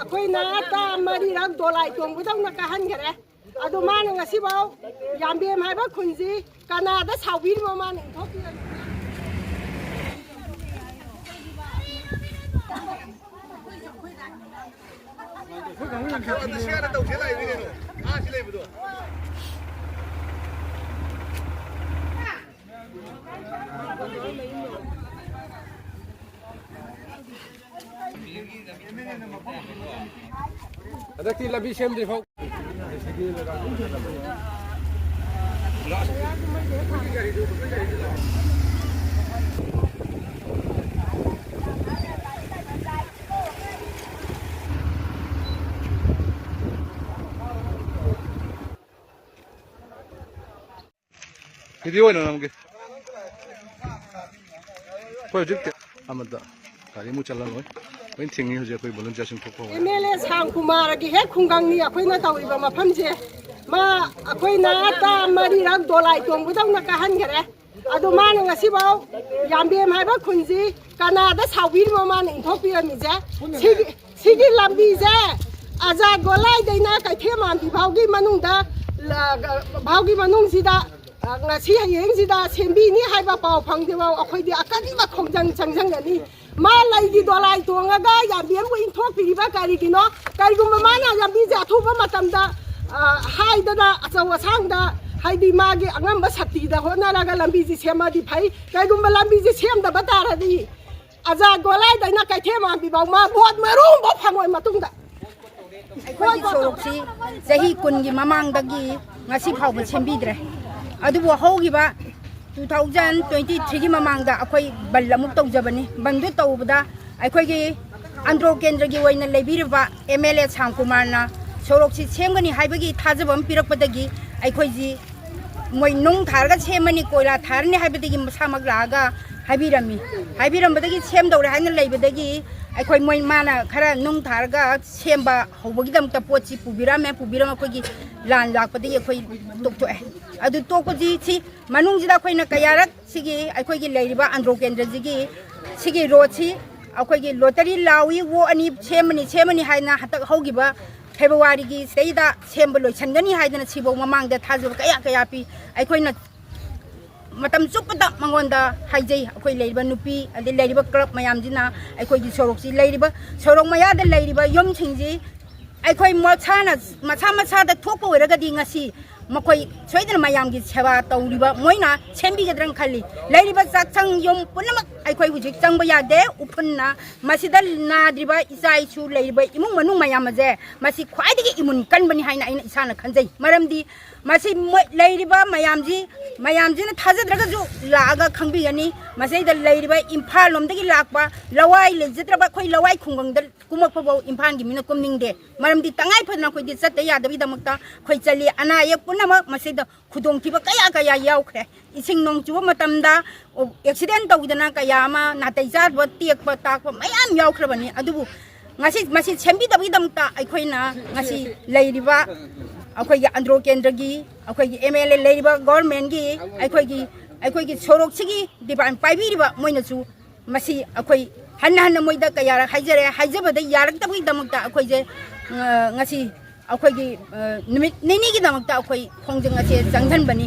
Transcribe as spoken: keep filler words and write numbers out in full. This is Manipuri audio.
ꯑꯩꯈꯣꯏꯅ ꯇꯥ ꯃꯔꯤꯔꯛ ꯗꯣꯂꯥꯏ ꯇꯣꯡꯕꯗꯧꯅ ꯀꯥꯍꯟꯈ꯭ꯔꯦ꯫ ꯑꯗꯨ ꯃꯥꯅ ꯉꯁꯤꯐꯥꯎ ꯌꯥꯝꯕꯦꯝ ꯍꯥꯏꯕ ꯈꯨꯟꯁꯤ ꯀꯅꯥꯗ ꯁꯥꯎꯕꯤꯔꯤꯕ ꯃꯥꯅ ꯏꯟꯊꯣꯛꯄꯤꯔꯝꯃꯤ꯫ ꯍꯟꯗꯛꯇꯤ ꯂꯝꯕꯤ ꯁꯦꯝꯗ꯭ꯔꯤ ꯐꯥꯎ꯫ ꯚꯤꯗꯤꯑꯣ ꯑꯣꯏꯅ ꯅꯝꯒꯦ꯫ ꯑꯩꯈꯣꯏ ꯍꯧꯖꯤꯛ ꯑꯃꯗ ꯒꯥꯔꯤ ꯑꯃꯨꯛ ꯆꯠꯂꯔꯣꯏ꯫ ꯂꯣꯏ ꯊꯤꯡꯉꯤ ꯍꯧꯖꯤꯛ ꯑꯩꯈꯣꯏ ꯚꯣꯂꯨꯟꯇꯤꯌꯥꯔꯁꯤꯡ ꯊꯣꯛꯄ ꯍꯧꯔꯦ꯫ ꯑꯦꯝ ꯑꯦꯜ ꯑꯦ ꯁꯥꯝ ꯀꯨꯃꯥꯔꯒꯤ ꯍꯦꯛ ꯈꯨꯡꯒꯪꯅꯤ ꯑꯩꯈꯣꯏꯅ ꯇꯧꯔꯤꯕ ꯃꯐꯝꯁꯦ꯫ ꯃꯥ ꯑꯩꯈꯣꯏꯅ ꯇꯥ ꯃꯔꯤꯔꯛ ꯗꯣꯂꯥꯏ ꯇꯣꯡꯕꯗꯧꯅ ꯀꯥꯍꯟꯈꯔꯦ꯫ ꯑꯗꯨ ꯃꯥꯅ ꯉꯁꯤꯐꯥꯎ ꯌꯥꯝꯕꯦꯝ ꯍꯥꯏꯕ ꯈꯨꯟꯁꯤ ꯀꯅꯥꯗ ꯁꯥꯎꯕꯤꯔꯤꯅꯣ ꯃꯥꯅ ꯏꯟꯊꯣꯛꯄꯤꯔꯝꯃꯤꯁꯦ? ꯁꯤꯒꯤ, ꯁꯤꯒꯤ ꯂꯝꯕꯤꯁꯦ ꯑꯖꯥ ꯒꯣꯂꯥꯏꯗꯩꯅ ꯀꯩꯊꯦꯜ ꯃꯥꯟꯕꯤ ꯐꯥꯎꯒꯤ ꯃꯅꯨꯡꯗ, ꯂ-, ꯐꯥꯎꯒꯤ ꯃꯅꯨꯡꯁꯤꯗ, ꯑ, ꯉꯁꯤ ꯍꯌꯦꯡꯁꯤꯗ ꯁꯦꯝꯕꯤꯅꯤ ꯍꯥꯏꯕ ꯄꯥꯎ ꯐꯪꯗ꯭ꯔꯤꯐꯥꯎ ꯑꯩꯈꯣꯏꯗꯤ ꯑꯀꯟꯕ ꯈꯣꯡꯖꯪ ꯆꯪꯁꯤꯟꯒꯅꯤ꯫ ꯃꯥ ꯂꯩꯒꯤ ꯗꯣꯂꯥꯏ ꯇꯣꯡꯉꯒ ꯌꯥꯝꯕꯦꯝꯕꯨ ꯏꯟꯊꯣꯛꯄꯤꯔꯤꯕ ꯀꯔꯤꯒꯤꯅꯣ? ꯀꯔꯤꯒꯨꯝꯕ ꯃꯥꯅ ꯂꯝꯕꯤꯁꯦ ꯑꯊꯨꯕ ꯃꯇꯝꯗ, ꯑ, ꯍꯥꯏꯗꯅ ꯑꯆꯧ ꯑꯁꯥꯡꯗ, ꯍꯥꯏꯗꯤ ꯃꯥꯒꯤ ꯑꯉꯝꯕ ꯁꯛꯇꯤꯗ ꯍꯣꯠꯅꯔꯒ ꯂꯝꯕꯤꯁꯤ ꯁꯦꯝꯃꯗꯤ ꯐꯩ꯫ ꯀꯔꯤꯒꯨꯝꯕ ꯂꯝꯕꯤꯁꯦ ꯁꯦꯝꯗꯕ ꯇꯥꯔꯗꯤ ꯑꯖꯥ ꯒꯣꯂꯥꯏꯗꯩꯅ ꯀꯩꯊꯦꯜ ꯃꯥꯟꯕꯤꯐꯥꯎ ꯃꯥ ꯚꯣꯠ ꯃꯔꯨ ꯑꯃꯐꯥꯎ ꯐꯪꯉꯣꯏ ꯃꯇꯨꯡꯗ꯫ ꯑꯩꯈꯣꯏꯒꯤ ꯁꯣꯔꯣꯛꯁꯤ ꯆꯍꯤ ꯀꯨꯟꯒꯤ ꯃꯃꯥꯡꯗꯒꯤ ꯉꯁꯤ ꯐꯥꯎꯕ ꯁꯦꯝꯕꯤꯗ꯭ꯔꯦ꯫ ꯑꯗꯨꯕꯨ ꯍꯧꯈꯤꯕ two thousand twenty threeꯒꯤ ꯃꯃꯥꯡꯗ ꯑꯩꯈꯣꯏ ꯕꯟ ꯑꯃꯨꯛ ꯇꯧꯖꯕꯅꯤ꯫ ꯕꯟꯗꯨ ꯇꯧꯕꯗ ꯑꯩꯈꯣꯏꯒꯤ ꯑꯟꯗ꯭ꯔꯣ ꯀꯦꯟꯗ꯭ꯔꯒꯤ ꯑꯣꯏꯅ ꯂꯩꯕꯤꯔꯤꯕ ꯑꯦꯝ ꯑꯦꯜ ꯑꯦ ꯁꯥꯝ ꯀꯨꯃꯥꯔꯅ ꯁꯣꯔꯣꯛꯁꯤ ꯁꯦꯝꯒꯅꯤ ꯍꯥꯏꯕꯒꯤ ꯊꯥꯖꯕ ꯑꯃ ꯄꯤꯔꯛꯄꯗꯒꯤ ꯑꯩꯈꯣꯏꯁꯤ ꯃꯣꯏ ꯅꯨꯡ ꯊꯥꯔꯒ ꯁꯦꯝꯃꯅꯤ, ꯀꯣꯏꯂꯥ ꯊꯥꯔꯅꯤ ꯍꯥꯏꯕꯗꯒꯤ ꯃꯁꯥꯃꯛ ꯂꯥꯛꯑꯒ ꯍꯥꯏꯕꯤꯔꯝꯃꯤ꯫ ꯍꯥꯏꯕꯤꯔꯝꯕꯗꯒꯤ ꯁꯦꯝꯗꯧꯔꯦ ꯍꯥꯏꯅ ꯂꯩꯕꯗꯒꯤ ꯑꯩꯈꯣꯏ ꯃꯣꯏ ꯃꯥꯅ ꯈꯔ ꯅꯨꯡ ꯊꯥꯔꯒ ꯁꯦꯝꯕ ꯍꯧꯕꯒꯤꯗꯃꯛꯇ ꯄꯣꯠꯁꯤ ꯄꯨꯕꯤꯔꯝꯃꯦ꯫ ꯄꯨꯕꯤꯔꯝ ꯑꯩꯈꯣꯏꯒꯤ ꯂꯥꯟ ꯂꯥꯛꯄꯗꯒꯤ ꯑꯩꯈꯣꯏ ꯇꯣꯛꯊꯣꯛꯑꯦ꯫ ꯑꯗꯨ ꯇꯣꯛꯄꯁꯤ ꯁꯤ ꯃꯅꯨꯡꯁꯤꯗ ꯑꯩꯈꯣꯏꯅ ꯀꯌꯥꯔꯛ ꯁꯤꯒꯤ ꯑꯩꯈꯣꯏꯒꯤ ꯂꯩꯔꯤꯕ ꯑꯟꯗ꯭ꯔꯣ ꯀꯦꯟꯗ꯭ꯔꯁꯤꯒꯤ ꯁꯤꯒꯤ ꯔꯣꯗꯁꯤ ꯑꯩꯈꯣꯏꯒꯤ ꯂꯣꯇꯔꯤ ꯂꯥꯎꯏ, ꯋꯣ ꯑꯅꯤ ꯁꯦꯝꯃꯅꯤ, ꯁꯦꯝꯃꯅꯤ ꯍꯥꯏꯅ ꯍꯟꯗꯛ ꯍꯧꯈꯤꯕ ꯐꯦꯕꯋꯥꯔꯤꯒꯤ ꯁꯤꯗꯩꯗ ꯁꯦꯝꯕ ꯂꯣꯏꯁꯤꯟꯒꯅꯤ ꯍꯥꯏꯗꯅ ꯁꯤꯐꯧ ꯃꯃꯥꯡꯗ ꯊꯥꯖꯕ ꯀꯌꯥ ꯀꯌꯥ ꯄꯤ꯫ ꯑꯩꯈꯣꯏꯅ ꯃꯇꯝ ꯆꯨꯞꯄꯗ ꯃꯉꯣꯟꯗ ꯍꯥꯏꯖꯩ, ꯑꯩꯈꯣꯏ ꯂꯩꯔꯤꯕ ꯅꯨꯄꯤ ꯑꯗꯩ ꯂꯩꯔꯤꯕ ꯀ꯭ꯂꯕ ꯃꯌꯥꯝꯁꯤꯅ ꯑꯩꯈꯣꯏꯒꯤ ꯁꯣꯔꯣꯛꯁꯤ ꯂꯩꯔꯤꯕ, ꯁꯣꯔꯣꯛ ꯃꯌꯥꯗ ꯂꯩꯔꯤꯕ ꯌꯨꯝꯁꯤꯡꯁꯤ ꯑꯩꯈꯣꯏ ꯃꯁꯥꯅ, ꯃꯁꯥ ꯃꯁꯥꯗ ꯊꯣꯛꯄ ꯑꯣꯏꯔꯒꯗꯤ ꯉꯁꯤ ꯃꯈꯣꯏ ꯁꯣꯏꯗꯅ ꯃꯌꯥꯝꯒꯤ ꯁꯦꯕꯥ ꯇꯧꯔꯤꯕ ꯃꯣꯏꯅ ꯁꯦꯝꯕꯤꯒꯗ꯭ꯔꯅ ꯈꯜꯂꯤ꯫ ꯂꯩꯔꯤꯕ ꯆꯥꯛꯁꯪ ꯌꯨꯝ ꯄꯨꯝꯅꯃꯛ ꯑꯩꯈꯣꯏ ꯍꯧꯖꯤꯛ ꯆꯪꯕ ꯌꯥꯗꯦ, ꯎꯐꯨꯟꯅ꯫ ꯃꯁꯤꯗ ꯅꯥꯗ꯭ꯔꯤꯕ ꯏꯆꯥ ꯏꯁꯨ ꯂꯩꯔꯤꯕ ꯏꯃꯨꯡ ꯃꯅꯨꯡ ꯃꯌꯥꯝ ꯑꯁꯦ ꯃꯁꯤ ꯈ꯭ꯋꯥꯏꯗꯒꯤ ꯏꯃꯨꯟ ꯀꯟꯕꯅꯤ ꯍꯥꯏꯅ ꯑꯩꯅ ꯏꯁꯥꯅ ꯈꯟꯖꯩ꯫ ꯃꯔꯝꯗꯤ ꯃꯁꯤ ꯃꯣꯏ ꯂꯩꯔꯤꯕ ꯃꯌꯥꯝꯁꯤ, ꯃꯌꯥꯝꯁꯤꯅ ꯊꯥꯖꯗ꯭ꯔꯒꯁꯨ ꯂꯥꯛꯑꯒ ꯈꯪꯕꯤꯒꯅꯤ꯫ ꯃꯁꯤꯗ ꯂꯩꯔꯤꯕ ꯏꯝꯐꯥꯜ ꯂꯣꯝꯗꯒꯤ ꯂꯥꯛꯄ ꯂꯋꯥꯏ ꯂꯩꯖꯗ꯭ꯔꯕ ꯑꯩꯈꯣꯏ ꯂꯋꯥꯏ ꯈꯨꯡꯒꯪꯗ ꯀꯨꯝꯃꯛꯄꯐꯥꯎ ꯏꯝꯐꯥꯜꯒꯤ ꯃꯤꯅ ꯀꯨꯝꯅꯤꯡꯗꯦ꯫ ꯃꯔꯝꯗꯤ ꯇꯉꯥꯏ ꯐꯗꯅ ꯑꯩꯈꯣꯏꯗꯤ ꯆꯠꯇ ꯌꯥꯗꯕꯒꯤꯗꯃꯛꯇ ꯑꯩꯈꯣꯏ ꯆꯠꯂꯤ꯫ ꯑꯅꯥ ꯑꯌꯦꯛ ꯄꯨꯝꯅꯃꯛ ꯃꯁꯤꯗ ꯈꯨꯗꯣꯡꯊꯤꯕ ꯀꯌꯥ ꯀꯌꯥ ꯌꯥꯎꯈ꯭ꯔꯦ꯫ ꯏꯁꯤꯡ ꯅꯣꯡ ꯆꯨꯕ ꯃꯇꯝꯗ ꯑꯦꯛꯁꯤꯗꯦꯟ ꯇꯧꯗꯅ ꯀꯌꯥ ꯑꯃ ꯅꯥꯇꯩ ꯆꯥꯗꯕ ꯇꯦꯛꯄ ꯇꯥꯛꯄ ꯃꯌꯥꯝ ꯌꯥꯎꯈ꯭ꯔꯕꯅꯤ꯫ ꯑꯗꯨꯕꯨ ꯉꯁꯤ ꯃꯁꯤ ꯁꯦꯝꯕꯤꯗꯕꯒꯤꯗꯃꯛꯇ ꯑꯩꯈꯣꯏꯅ ꯉꯁꯤ ꯂꯩꯔꯤꯕ ꯑꯩꯈꯣꯏꯒꯤ ꯑꯟꯗ꯭ꯔꯣ ꯀꯦꯟꯗ꯭ꯔꯒꯤ, ꯑꯩꯈꯣꯏꯒꯤ ꯑꯦꯝ ꯑꯦꯜ ꯑꯦ ꯂꯩꯔꯤꯕ ꯒꯣꯔꯃꯦꯟꯒꯤ, ꯑꯩꯈꯣꯏꯒꯤ, ꯑꯩꯈꯣꯏꯒꯤ ꯁꯣꯔꯣꯛꯁꯤꯒꯤ ꯗꯤꯄꯥꯔꯠꯃꯦꯟ ꯄꯥꯏꯕꯤꯔꯤꯕ ꯃꯣꯏꯅꯁꯨ ꯃꯁꯤ ꯑꯩꯈꯣꯏ ꯍꯟꯅ ꯍꯟꯅ ꯃꯣꯏꯗ ꯀꯌꯥꯔꯛ ꯍꯥꯏꯖꯔꯦ, ꯍꯥꯏꯖꯕꯗ ꯌꯥꯔꯛꯇꯕꯒꯤꯗꯃꯛꯇ ꯑꯩꯈꯣꯏꯁꯦ, ꯑ, ꯉꯁꯤ ꯑꯩꯈꯣꯏꯒꯤ, ꯑ, ꯅꯨꯃꯤꯠ ꯅꯤꯅꯤꯒꯤꯗꯃꯛꯇ ꯑꯩꯈꯣꯏ ꯈꯣꯡꯖꯪ ꯑꯁꯦ ꯆꯪꯁꯤꯟꯕꯅꯤ꯫